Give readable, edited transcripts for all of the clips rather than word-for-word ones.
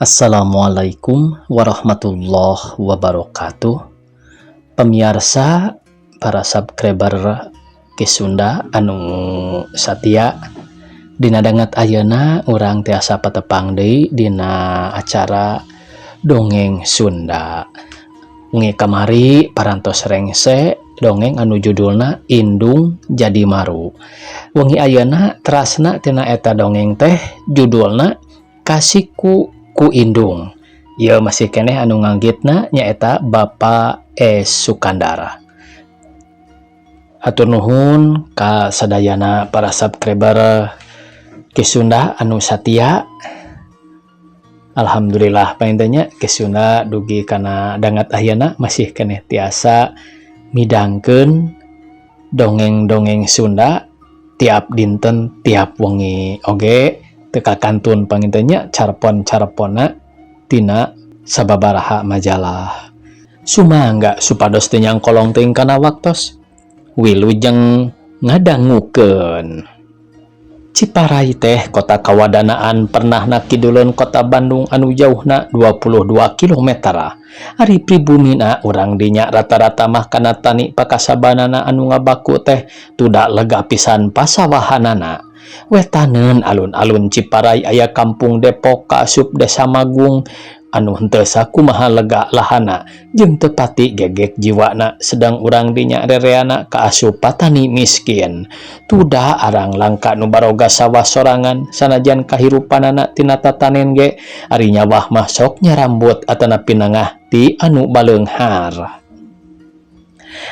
Assalamualaikum warahmatullahi wabarakatuh. Pemirsa, para subscriber Ki Sunda anu satia, dina danget ayeuna urang tiasa patepang deui dina acara Dongeng Sunda. Wengi kamari parantos rengse dongeng anu judulna Indung Jadi Maru. Wengi ayeuna terasna tina eta dongeng teh, judulna Kasiku ku Indung. Ieu masih keneh anu nganggitna nyaeta Bapak E Sukandar. Hatur nuhun ka sadayana para subscriber Ki Sunda anu satia. Alhamdulillah, panginten nya, Ki Sunda dugi kana danget ayeuna masih keneh tiasa midangkeun dongeng-dongeng Sunda tiap dinten, tiap wengi oge teu kakantun panginten nya carpon-carponna tina sababaraha majalah. Sumangga supados teu nyangkolong teuing kana waktos, wilujeng ngadangukeun. Ciparay teh kota kawadanaan pernahna kiduleun kota Bandung anu jauhna 22 km. Ari pribumina, urang dinya rata-rata mah kana tani. Pakasabanana anu ngabaku teh tuda lega pisan pasawahanana. Wetaneun alun-alun Ciparay aya Kampung Depok, kaasup Desa Magung anu henteu sakumaha lega lahana jeung teu pati gegek jiwana, sedang urang dinya rereana kaasup patani miskin. Tuda arang langka nu baroga sawah sorangan, sanajan kahirupanana tina tatanen ge ari nyawah mah sok nyarambut atanapi nengah ti anu baleunghar.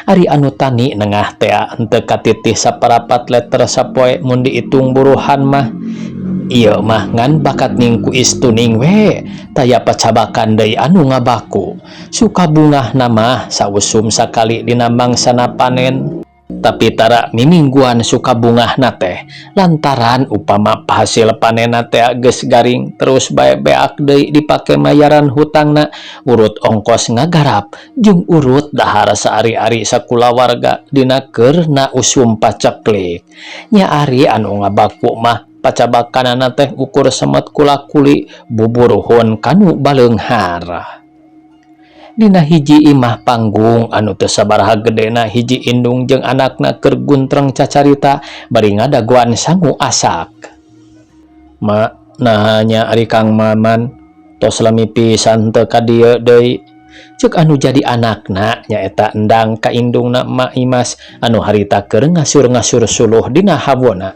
Ari anu tani nengah tea henteu katitih saparapat liter sapoe mun diitung buruhan mah. Ieu mah ngan bakat ningku istuning we, taya pacabakan deui anu ngabaku. Suka bungahna mah sausum sakali dina mangsana panen, tapi tara mimingguan suka bungahna teh, lantaran upama hasil panenna teh geus garing terus bae beak deui dipake mayaran hutangna, urut ongkos ngagarap, jeung urut dahar saari-ari sakulawarga dina keurna usum paceklik. Nya ari anu ngabaku mah pacabakanana teh ukur semet kula-kuli buburuhun kanu baleunghar. Dina hiji imah panggung anu teu sabaraha gedena, hiji indung jeung anakna keur guntreng cacarita bari ngadagoan sangu asak. "Ma, naha nya ari Kang Maman tos lami pisan teu ka dieu deui?" cek anu jadi anakna, nyaeta Endang, ka indungna, Mak Imas, anu harita keur ngasur-ngasur suluh dina hawona.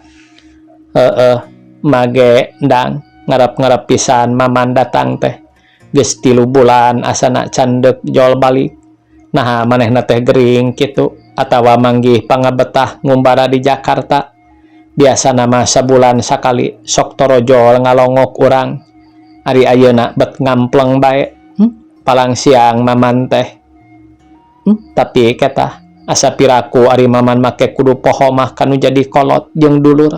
"Heeh, mage, Ndang, ngarep-ngarep pisan Maman datang teh. Geus 3 bulan asana can deuk jol balik. Naha manehna teh gering kitu atawa manggih pangabetah ngumbara di Jakarta? Biasana mah sabulan sakali sok torojol ngalongok urang. Ari ayeuna bet ngampleng bae. Palang siang Maman teh. Tapi ketah asa piraku ari Maman make kudu poho mah kanu jadi kolot jeung dulur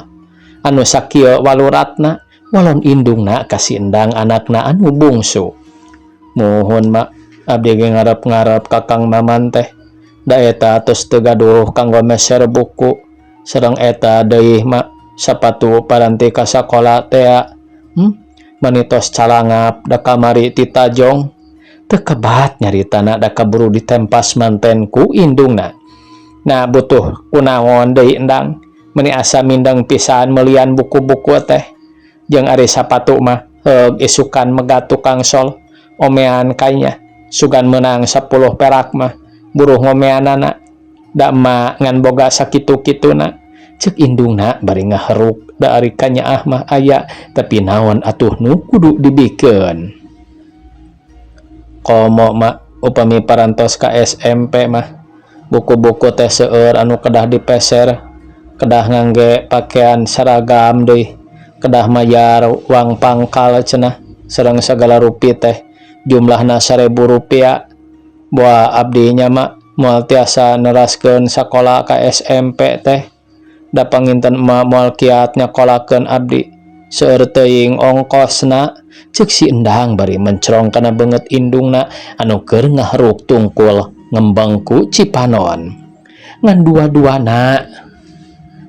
anu sakieu waluratna," walon indungna ka si Endang, anakna anu bungsu. "Muhun, Mak, abdi ge ngarep-ngarep ka Kang Maman teh. Da eta tos teu gaduh kanggo meser buku. Sareng eta deui, Mak, sapatu paranti ka sakola tea. Mani tos calangap da kamari titajong." Teu kebat nyaritana da kaburu ditempas manten ku indungna. "Nah, butuh kunaon deui, Endang? Meni asa mindeng pisan melian buku-buku teh. Jeung ari sapatu mah heug isukan megat tukang sol. Omean kainya, sugan menang 10 perak mah buruh ngomeanana. Da emak ngan boga sakitu-kituna," cek indungna bari ngaheruk, da ari kanyaah mah aya, tapi naon atuh nu kudu dibikeun. "Komo, Mak, upami parantos ka SMP mah buku-buku teh seueur anu kedah dipeser, kedah ngangge pakaian seragam deui, kedah mayar uang pangkal cenah, sareng sagala rupi teh jumlahna Rp1.000. Boa abdi nya, Mak, moal tiasa neraskeun sakola ka SMP teh. Da panginten emak moal kiat nyakolakeun abdi, seueur teuing ongkosna," cek si Endang bari mencrong kana beungeut indungna anu keur ngaheruk tungkul ngembeng ku Cipanon. Ngan dua-duana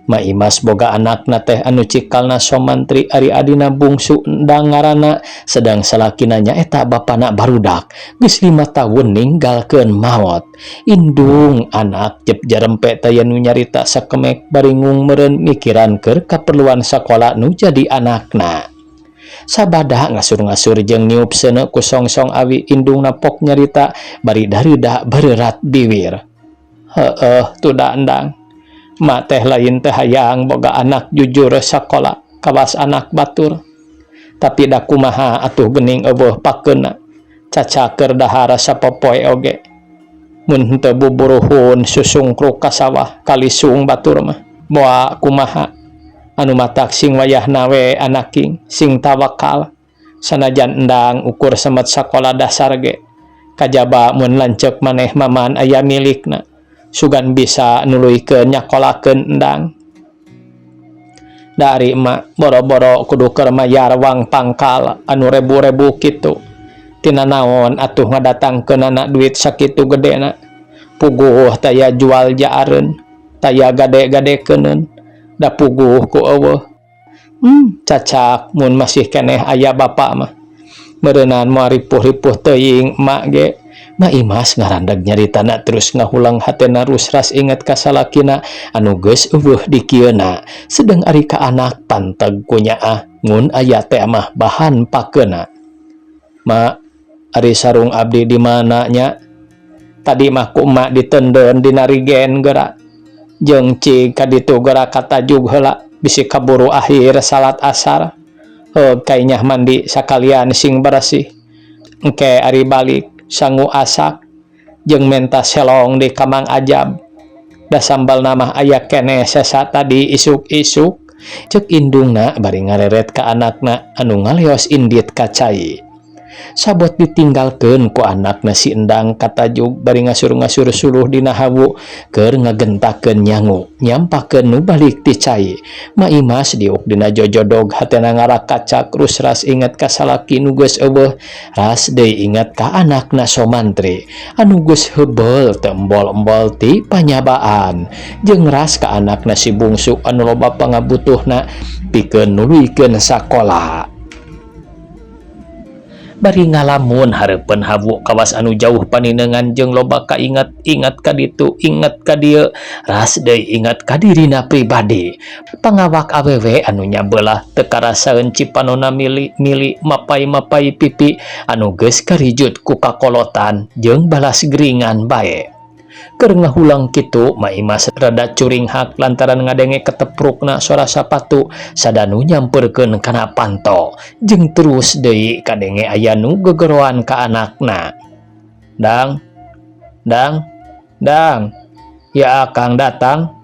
Ma Imas boga anakna teh anu cikalna Somantri, ari adina bungsu Endang ngaranna, sedang salakina nyaeta bapana barudak geus 5 tahun ninggalkeun maot. Indung anak jep jarempe taya nu nyarita sakemek bari ngungmeureun mikiran keur kaperluan sakola nu jadi anakna. Sabada ngasur-ngasur jeung niup seuneu ku songsong awi, indungna pok nyarita bari dareuda bereurat biwir. Heueuh tuh da Endang, mak teh lain teh hayang boga anak jujur sakola kawas anak batur, tapi da kumaha atuh, geuning euweuh pakeuna cacaker dahar sapopoe oge. Mun henteu buburuhun susungkruk ka sawah kalisung batur mah moal kumaha. Anu matak sing wayahna we, anaking, sing tawakal. Sanajan Endang ukur semet sakola dasar ge, kajaba mun lanceuk maneh Maman aya milikna, sugan bisa nuluykeun nyakolakeun Endang. Da ari emak boro-boro kudu keur mayar wang pangkal anu rebu-rebu kitu. Tina naon atuh ngadatangkeunana duit sakitu gedena? Puguh taya jual jaareun, taya gade-gadekeuneun, da puguh ku euweuh. Cacak mun masih keneh aya bapa mah meureunan moal ripuh-ripuh teuing emak ge. Ma Imas ngarandeg nyaritana terus ngahulang hatena rusras inget ka salakina anu geus euweuh dikieuna, sedang ari ka anak panteg ku nyaah ngun aya teh mah bahan pakeuna. Ma, ari sarung abdi di mana nya? Tadi mah ku emak diteundeun dina rigen geura. Jeung cig ka ditu geura, katajug heula bisi kaburu akhir salat asar. Heug kainyah mandi sakalian sing beresih. Engke ari balik sangu asak jeung menta selong di ka Mang Ajab. Da sambalna mah aya keneh sesa tadi isuk-isuk, cek indungna bari ngareret ka anakna anu ngaleos indit ka cai. Sabot ditinggalkeun ku anakna, si Endang katajug bari ngasur-ngasur suluh dina hawu keur ngagentakeun nyangu nyampakeun nu balik ti cai. Ma Imas diuk dina jojodog, hatena ngarakacak rusras inget ka salaki nu geus euweuh, ras deui inget ka anakna Somantri anu geus heubeul teu embol-embol ti panyabaan, jeung ras ka anakna si bungsu anu loba pangabutuhna pikeun nuluykeun sakola. Bari ngalamun hareupeun hawu kawas anu jauh paninengan jeung loba kainget, inget ka ditu, inget ka dieu, ras deui inget ka dirina pribadi. Pangawak awewe anu nyabelah teu karasaeun cipanona mili-mili mapai-mapai pipi anu geus karijut ku kakolotan jeung balas geringan bae. Keur ngahulang kitu, Ma Imas rada curinghak lantaran ngadenge keteprukna sora sapatu sadanu nyamperkeun kana panto, jeung terus deui kadenge aya nu gegeroan ka anakna. Dang, Dang, Dang, ya akang datang.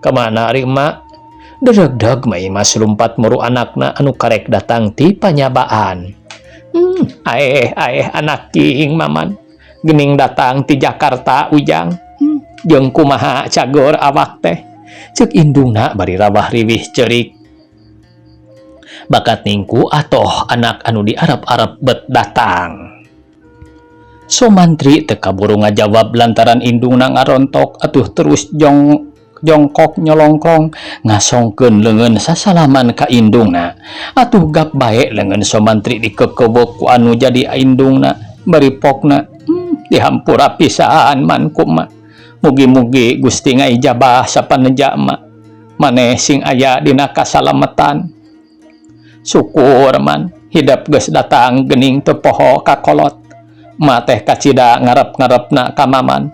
Kemana ari emak? Deregdeg Ma Imas lumpat muru anakna anu karek datang ti panyabaan. Aeh aeh anaking Maman. Gening datang ti Jakarta Ujang. Jeung kumaha cageur awak teh? Cek indungna bari rawah riwih ceurik. Bakat ningku atoh anak anu diarep-arep bet datang. Somantri teu kaburu ngajawab lantaran indungna ngarontok atuh terus jong jongkok nyolongkrong ngasongkeun leungeun sasalaman ka indungna. Atuh gap bae leungeun Somantri dikekewek ku anu jadi indungna bari pokna, dihampura pisan Man ku emak. Mugi-mugi Gusti ngaijabah sapaneja emak. Maneh sing aya dina kasalametan. Syukur Man, hidep geus datang geuning teu poho ka kolot. Emak teh kacida ngarep-ngarepna ka Maman.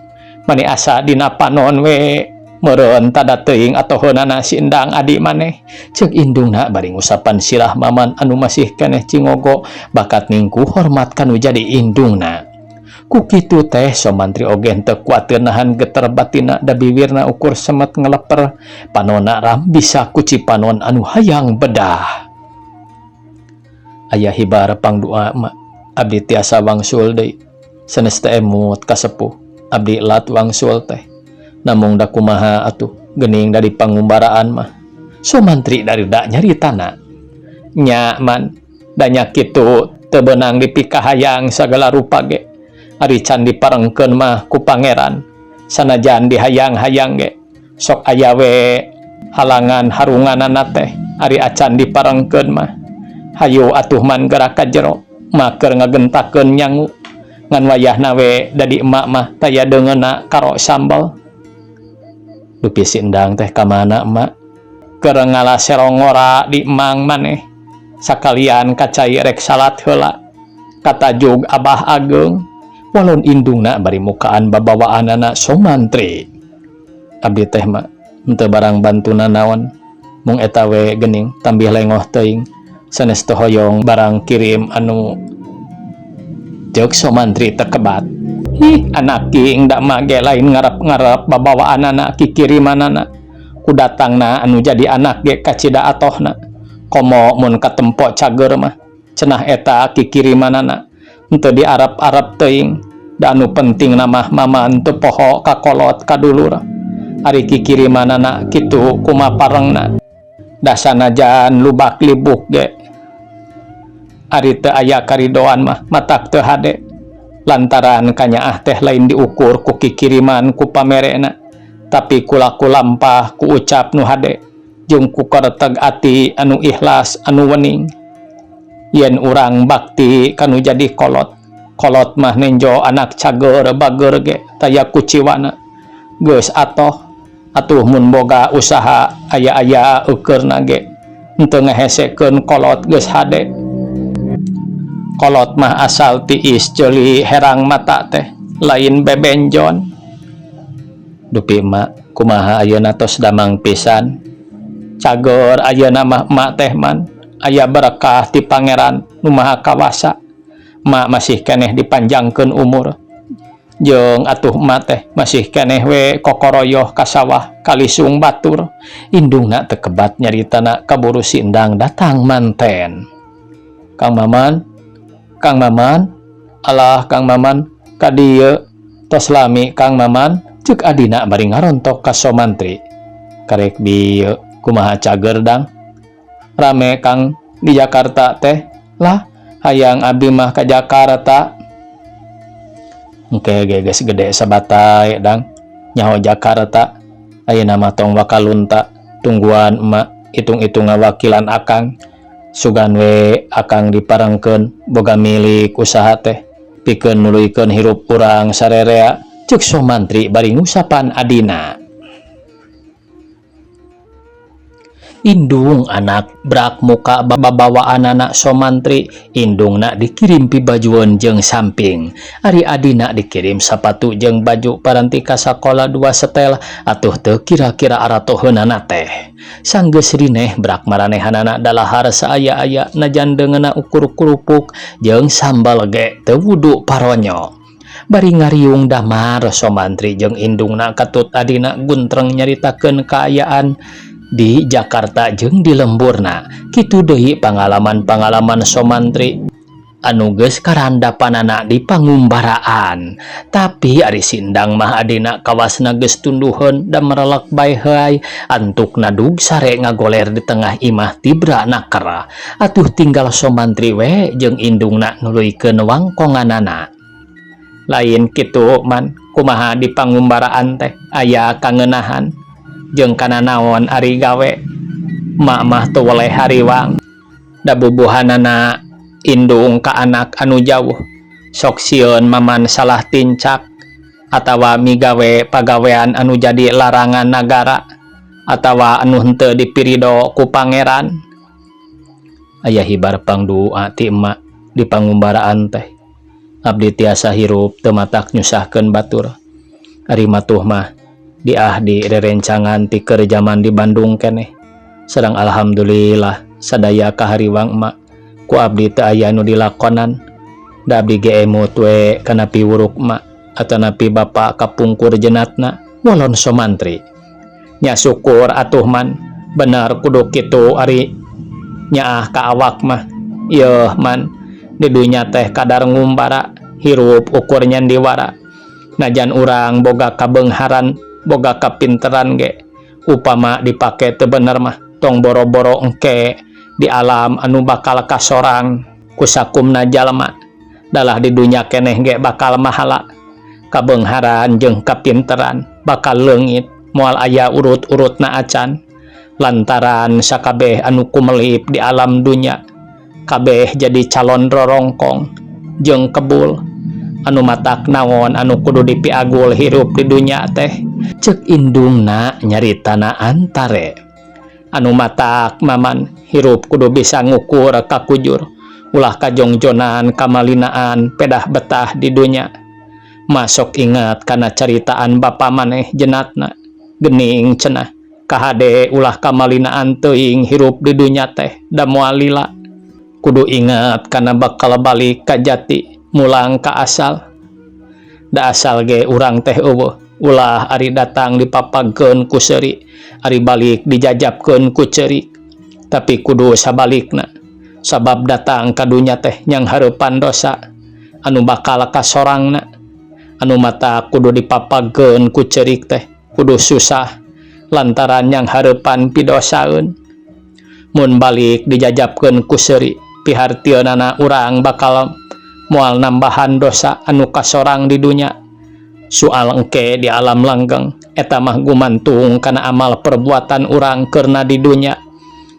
Mani asa dina panon we meureun tada teuing atoheunana si Endang adi maneh. Ceuk indungna bari ngusapan sirah Maman anu masih keneh cingogo bakat ningku hormat kanu jadi indungna. Ku kitu teh Somantri oge henteu kuateun nahan geter batinna, da biwirna ukur semet ngeleper, panonna ram bisa ku cipanon anu hayang bedah. Aya hibar pangdua mak, abdi tiasa wangsul deui. Sanes teh emut ka sepuh, abdi lat wangsul teh. Namung da kumaha atuh, geuning dari pangumbaraan mah. Somantri darida nyaritana. Nya Man, da nya kitu teu beunang dipikahayang sagala rupa ge. Ari can diparengkeun mah ku Pangeran. Sanajan dihayang-hayang ge sok aya we. Halangan harunganana teh ari acan diparengkeun mah. Hayu atuh man geura ka jero, ma keur ngagentakeun nyangu. Ngan wayahna we da di emak mah taya deungeunna karo sambel. Dupi si Endang teh ka mana emak? Keur ngala serong ngora di emang maneh. Sakalian ka cai rek salat heula. Katajug Abah Ageung. Walon indungna bari mukaan babawaanana Somantri. Abdi teh mak henteu barang bantuna naon. Mung eta we geuning tambih lengoh teuing. Sanes teu hoyong barang kirim anu ceuk Somantri tekebat. Ih anak king da emak ge lain ngarep-ngarep babawaanana kikirimanana. Ku datangna anu jadi anak ge kacida atohna. Komo mun katempo cager mah cenah eta kikirimanana henteu diarep-arep teuing. Da anu pentingna mah mama henteu poho ka kolot ka dulur. Ari kikirimanana kitu kumaha parengna. Da sanajan lubak libuk ge ari teu aya karidoan mah matak teu hade. Lantaran kanyaah teh lain diukur ku kikiriman ku pamerena, tapi ku laku lampah ku ucap nu hade jeung ku kareteg ati anu ikhlas anu wening. Yen urang bakti kanu jadi kolot, kolot mah nenjo anak cager bager ge taya kuciwana. Geus atoh atuh mun boga usaha aya-aya eukeurna ge henteu ngahesekeun kolot geus hade. Kolot mah asal tiis ceuli herang mata teh lain bebenjon. Dupi emak kumaha ayeuna tos damang pisan. Cageur ayeuna mah emak teh man aya berkah ti pangeran nu maha kawasa. Emak masih keneh dipanjangkeun umur. Jeung atuh emak teh masih keneh we kokoroyoh ka sawah kalisung batur. Indungna teu kebat nyaritana kaburu si Endang datang manten. Kang Maman, Kang Maman, alah Kang Maman, ka dieu tos lami Kang Maman, ceuk adina bari ngarontok ka Somantri. Karek bieu kumaha cager dang? Rame Kang di Jakarta teh lah, hayang abdi mah ka Jakarta. Engke ge geus gede sabatay dang, nyaho Jakarta. Ayeuna mah tong wakalunta, tungguan emak hitung-hitung ngawakilan akang. Sugan we akang diparengkeun boga milik usaha teh pikeun nuluykeun hirup urang sarerea, ceuk Somantri bari ngusapan adina. Indung anak brak muka babawaanana Somantri, indungna dikirim pibajueun jeung samping. Ari adina dikirim sapatu jeung baju paranti ka sakola 2 setel atuh teu kira-kira aratoheunana teh. Sanggeus rineh brak maranehanana dalahar saaya-aya najan deungeunna ukur kerupuk jeung sambal ge teu wudu paronyo. Bari ngariung damar Somantri jeung indungna katut adina guntreng nyaritakeun kaayaan di Jakarta jeung di lemburna. Kitu deui pangalaman-pangalaman Somantri anu geus karandapanana di pangumbaraan. Tapi ari si Endang mah adina kawasna geus tunduheun da merelek bae heai, antukna dug sare ngagoler di tengah imah tibra nakera. Atuh tinggal Somantri we jeung indungna nuluykeun wangkonganana. Lain kitu man, kumaha di pangumbaraan teh aya kangenahan jeung kana naon ari gawe. Mak mah teu weleh hariwang da bubuhanana indung ka anak anu jauh sok sieun maman salah tincak atawa migawe pagawean anu jadi larangan nagara atawa anu henteu dipirido ku pangeran. Aya hibar pangdua ti emak di pangumbaraan teh. Abdi tiasa hirup teu matak nyusahkeun batur. Ari matuh mah diah di rerencangan ti keur jaman di Bandung keneh. Sareng alhamdulillah sadaya kahariwang emak ku abdi teu aya nu dilakonan. Da abdi ge emut we kana piwuruk emak atanapi bapa kapungkur jenatna walon Somantri. Nya syukur atuh man, bener kudu kitu ari nyaah ka awak mah. Yeuh man, di dunya teh kadar ngumbara, hirup ukur nyandiwara. Najan urang boga kabeungharan, boga kapinteran ge, upama dipake teu bener mah tong boro-boro engke di alam anu bakal kasorang kusakumna jalma. Dalah di dunya keneh ge bakal mahala. Kabeungharan jeung kapinteran bakal leungit, moal aya urut-urutna acan. Lantaran sakabeh anu kumelip di alam dunya kabeh jadi calon rorongkong jeung kebul anu matak naon anu kudu dipiagul hirup di dunya teh cek indungna nyaritana antare anu matak Maman hirup kudu bisa ngukur kakujur ulah kajongjonan kamalinaan pedah betah di dunya. Masuk ingat kana caritaan bapa maneh jenatna gening cenah kahade ulah kamalinaan teuing hirup di dunya teh da moal lila. Kudu ingat kana bakal balik ka jati mulang ka asal da asal ge urang teh euweuh. Ulah ari datang dipapagkeun ku seuri, ari balik dijajabkeun ku ceurik, tapi kudu sabalikna sabab datang ka dunya teh nyanghareupan dosa anu bakal kasorangna anu matak kudu dipapagkeun ku ceurik teh kudu susah lantaran nyanghareupan pidosaeun. Mun balik dijajabkeun ku seuri pihartieunana urang bakal moal nambahan dosa anu kasorang di dunya. Soal engke di alam langgeng eta mah gumantung kana amal perbuatan urang keurna di dunya.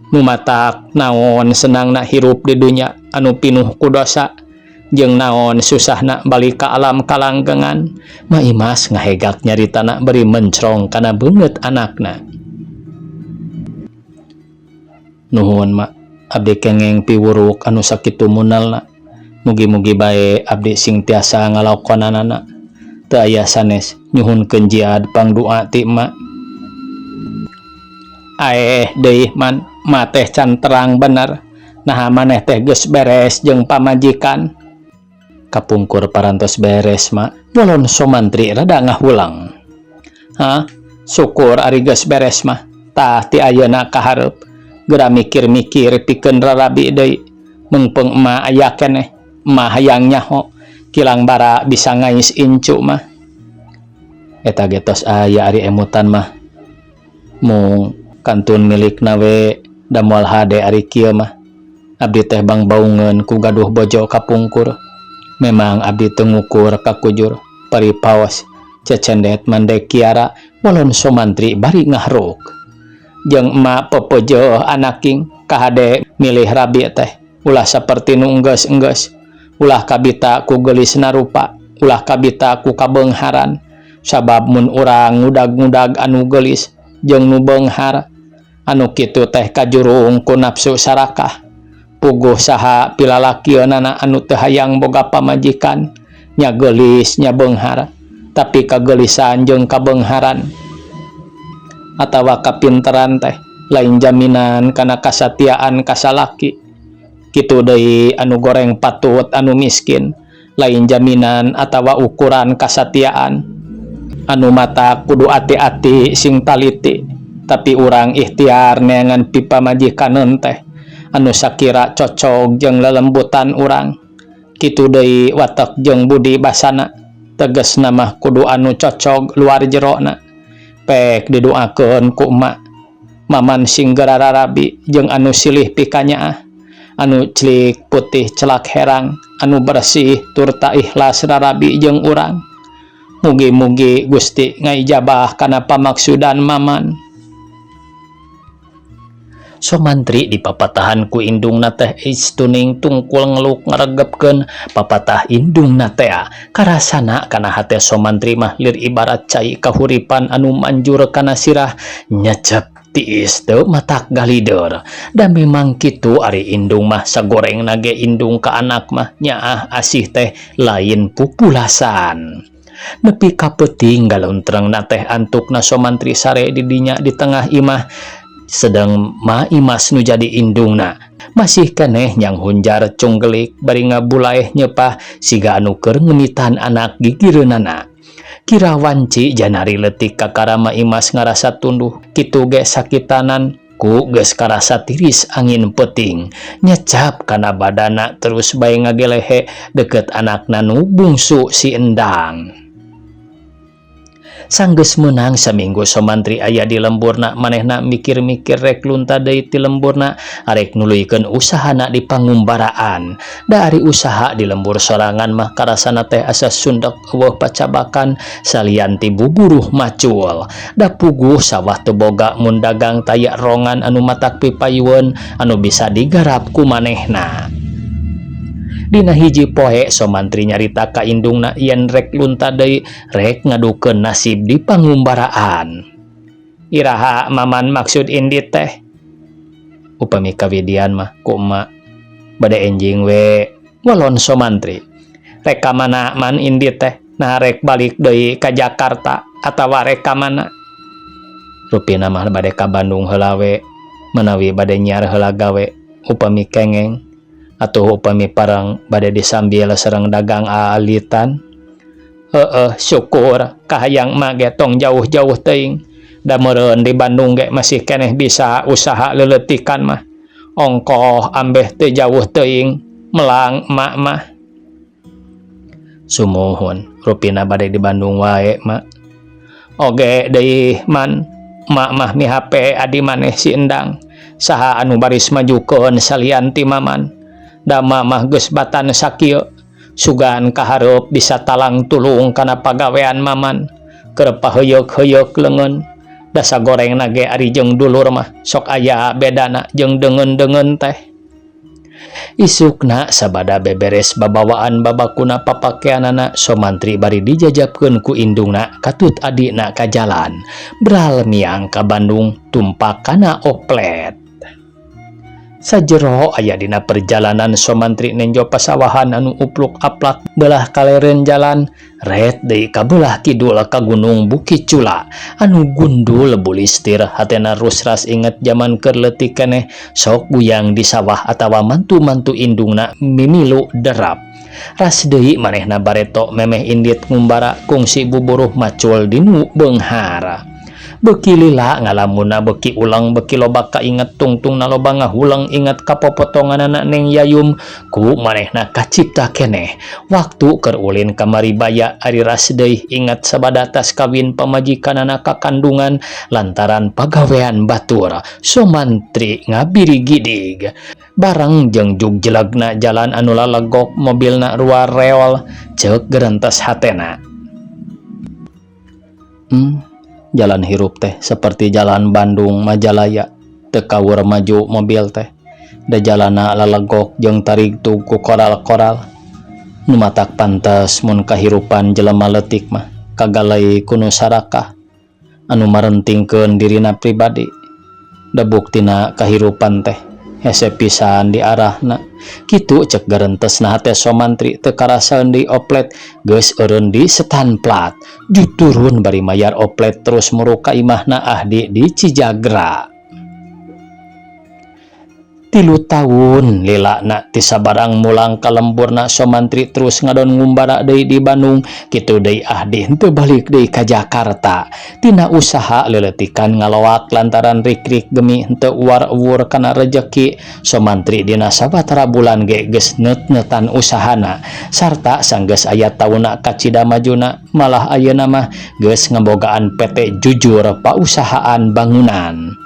Nu matak naon senangna hirup di dunya anu pinuh ku dosa jeung naon susahna balik ka alam kalanggengan. Ma Imas ngahegak nyaritana bari mencrong kana beungeut anakna. Nuhun Ma, abdi kengeng piwuruk anu sakitu munalna. Mugi-mugi bae abdi sing tiasa ngalakonanana. Teu aya sanes, nyuhunkeun jiad pangdua ti emak. Aeh deui Man, ma teh can terang bener. Naha maneh teh geus beres jeung pamajikan? Kapungkur parantos beres, Ma. Bolon Somantri rada ngahulang. Hah? Syukur ari geus beres mah. Tah ti ayeuna ka hareup geura mikir-mikir pikeun rarabi deui. Meungpeung emak aya keneh, emak hayang nyaho kilang bara bisa ngais incu mah. Eta ge tos aya ari emutan mah. Mung kantun milikna we da moal hade ari kieu mah. Abdi teh bangbaungeun ku gaduh bojo kapungkur. Memang abdi teu ngukur kakujur paripaos cecendet mande Kiara walon Somantri bari ngahruk. Jeung emak pepeujeuh anaking kahade milih rabi teh ulah saperti nu enggeus-enggeus, ulah kabita ku geulisna rupa, ulah kabita ku kabeungharan, sabab mun urang ngudag-ngudag anu geulis jeung nu beunghar anu kitu teh kajurung ku nafsu sarakah. Puguh saha pilalakieunana anu teu hayang boga pamajikan nya geulis nya beunghar, tapi kageulisan jeung kabeungharan atawa kapinteran teh lain jaminan kana kasatiaan ka salaki. Kitu deui anu goreng patut anu miskin lain jaminan atawa ukuran kasatiaan. Anu matak kudu ati-ati sing taliti, tapi urang ikhtiar neangan pipamajikaneun teh anu sakira cocog jeung lelembutan urang. Kitu deui watek jeung budi basana, tegesna mah kudu anu cocog luar jerona. Pek didoakeun ku emak Maman sing geura rarabi jeung anu silih pikanyaah, anu celik putih celak herang, anu bersih turta ikhlas rarabi jeung urang. Mugi-mugi Gusti ngaijabah kana pamaksudan Maman. Somantri dipapatahan ku indungna teh istuning tungkul ngeluk ngaregepkeun papatah indungna tea. Karasana kana hate Somantri mah lir ibarat cai kahuripan anu manjur kana sirah nyecep tiis teu matak galider. Da memang kitu ari indung mah, sagorengna ge indung ka anak mah nyaah asih teh lain pupulasan. Nepi ka peuting galontrengna teh antukna Somantri sare di dinya di tengah imah, sedang Ma Imas nu jadi indungna masih keneh nyang hunjar cunggelik bari ngabulaeh nyepah siga anu keur ngemitan anak gigireunana. Kira wanci janari leutik kakara Ma Imas ngarasa tunduh kitu ge sakitanan ku geus karasa tiris angin peuting nyecap kana badana terus bae ngagelehe deket anakna nu bungsu si Endang. Sanggeus meunang saminggu Somantri aya di lemburna, manehna mikir-mikir rek lunta deui ti lemburna arek nuluykeun usahana di pangumbaraan. Da ari usaha di lembur sorangan mah karasana teh asa sundek, euweuh pacabakan salian ti buburuh macul. Da puguh sawah teu boga, mun dagang taya rongan anu matak pipayueun anu bisa digarap ku manehna. Dina hiji poe Somantri nyarita ka indungna yen rek lunta deui, rek ngadukeun nasib di pangumbaraan. "Iraha, Maman, maksud indit teh?" "Upami kawidian mah ku emak bade enjing we," walon Somantri. "Rek ka mana, Man, indit teh? Nah, rek balik deui ka Jakarta atawa rek ka mana?" "Rupina mah bade ka Bandung heula we, menawi bade nyiar heula gawe upami kengeng atau upami parang bade disambil sareng dagang aalitan." "Heeh, syukur. Kahayang mah ge tong jauh-jauh teuing, da meureun di Bandung ge masih keneh bisa usaha leuleutikan mah, ongkoh ambeh teu jauh teuing melang emak mah." "Sumuhun, rupina bade di Bandung wae, Mak." "Oge deui, Man, emak mah mihape adi maneh si Endang. Saha anu baris majukeun salian ti Maman? Da mah geus batan sakieu, sugan kahareup bisa talang tulung kana pagawean Maman. Keur paheuyeuk-heuyeuk leungeun, da sagorengna ge ari jeung dulur mah sok aya bedana jeung deungeun-deungeun teh." Isukna sabada beberes babawaan babakuna papakeanana, Somantri bari dijajabkeun ku indungna katut adina ka jalan bral miang ka Bandung tumpak kana oplet. Sajero aya dina perjalanan, Somantri nenjo pasawahan anu upluk aplak belah kalereun jalan, ret deui ka belah kidul ka Gunung Bukit Cula anu gundul bulistir. Hatena rusras inget jaman keur leutik keneh sok guyang di sawah atawa mantu-mantu indungna mimilu derap. Ras deui manehna bareto memeh indit ngumbara, kungsi buburuh macul di nu beunghar. Beuki lila ngalamunna beuki ulang, beuki loba kainget, tungtungna loba ngahuleng inget ka popotonganana Neng Yayum. Ku manehna kacipta keneh waktu keur ulin ka Maribaya. Ari ras deui inget sabada tas kawin pamajikanana kakandungan lantaran pagawean batur. Somantri ngabirigidig bareng jeung jugjelagna jalan anu lalegok, mobilna ruar reol. Ceuk gerentes hatena, Jalan hirup teh seperti jalan Bandung Majalaya, teu kawur maju mobil teh, da jalanna lalegok jeung tarigtug ku koral-koral. Nu matak pantes mun kahirupan jelema leutik mah kagalai ku nu sarakah anu marentingkeun dirina pribadi, da buktina kahirupan teh hese pisan diarahna." Kitu cek garentesna hate Somantri. Teu karasaeun deui oplet geus eureun di stanplat. Turun bari mayar oplet terus muruk ka imahna Ahdi di Cijagra. 3 tahun lilana ti sabarang mulang ka lemburna, Somantri terus ngadon ngumbara deui di Bandung. Kitu deui Ahdi henteu balik deui ka Jakarta. Tina usaha leuleutikan ngaloak lantaran rikrik gemi henteu uwar-uwur kana rejeki. Somantri dina sababaraha bulan ge geus neut-neutan usahana sarta sanggeus aya taunna kacida majuna, malah ayeuna mah geus ngabogaan PT Jujur Pausahaan Bangunan.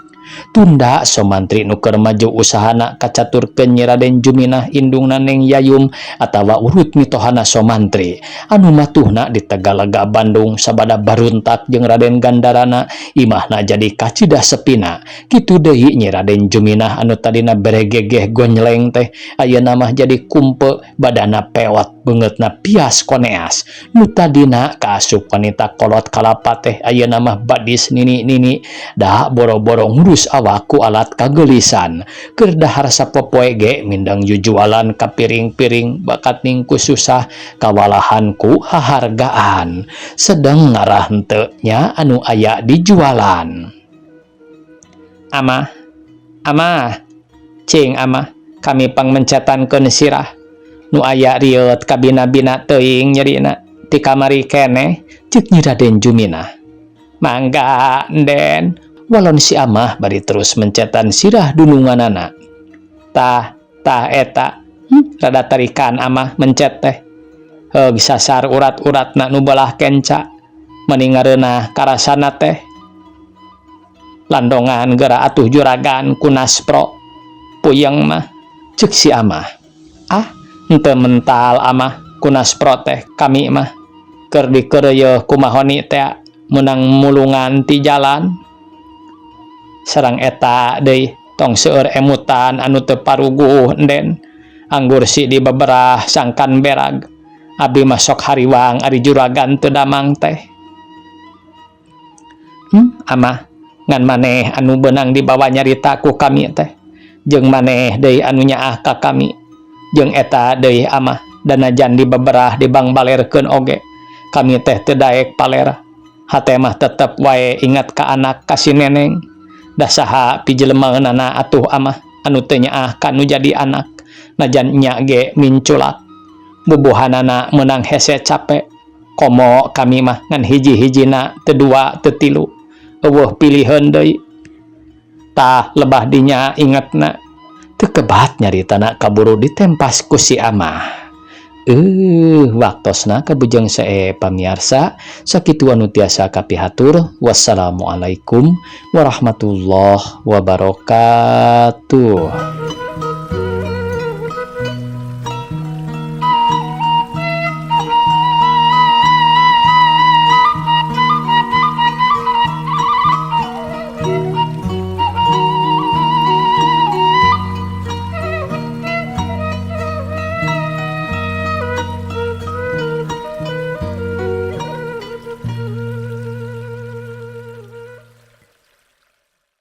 Tunda Somantri nu keur maju usahana kacaturkeun Nyi Raden Juminah, indungna Neng Yayum atawa urut mitohana Somantri anu matuhna di Tegalega, Bandung, sabada baruntak jeung Raden Gandarana, imahna jadi kacida sepina. Kitu deui Nyi Raden Juminah anu tadina beregegeh gonjleng teh ayeuna mah jadi kumpe, badana pewot, beungeutna pias koneas. Nu tadina kaasup wanita kolot kalapa teh ayeuna mah badis nini-nini, da boro-boro ngurus awak ku alat kageulisan. Keur dahar sapopoe ge mindeng jujualan ka piring-piring, bakat ning ku susah kawalahan ku hahargaan, sedeng ngarah henteu nya anu aya di jualan. "Amah, Amah, cing Amah, kami pangmencetankeun sirah. Nu aya rieut kabina-bina teuing nyerina ti kamari keneh," ceuk Nyi Raden Juminah. "Mangga, Nden," walon si Amah bari terus mencetan sirah dununganana. "Tah, tah eta, rada tarikan Amah mencet teh. Heug sasar urat-uratna nu belah kenca. Meni ngareunah karasana teh. Landongan geura atuh juragan ku naspro. Puyeng mah, ceuk si amah. Ah, henteu mental amah ku naspro teh kami mah. Keur dikeureuyeun ku mahoni teh meunang mulungan ti jalan. Sareng eta deui tong seueur emutan anu teu paruguh enden. Anggur si dibeberah sangkan berag. Abdi mah sok hariwang ari juragan teu damang teh. Amah ngan maneh anu beunang dibawa nyarita ku kami teh. Jeung maneh deui anu nyaah ka kami. Jeung eta deui amah danajan dibeberah dibangbalerkeun oge. Kami teh teu daek paler. Hate mah tetep wae ingat ka anak ka si Neneng. Da saha pijelemaeunana atuh amah anu teu nyaah ka nu jadi anak. Najan nya ge minculak. Bubuhanana meunang hese cape. Komo kami mah ngan hiji-hijina teu dua teu tilu. Eueuh piliheun deui. Tah lebah dinya ingetna. Teu kebat nyaritana kaburu ditempas ku si amah. Waktosna kabujeng sae pamiarsa, sakitu anu tiasa kapihatur. Wassalamualaikum warahmatullahi wabarakatuh.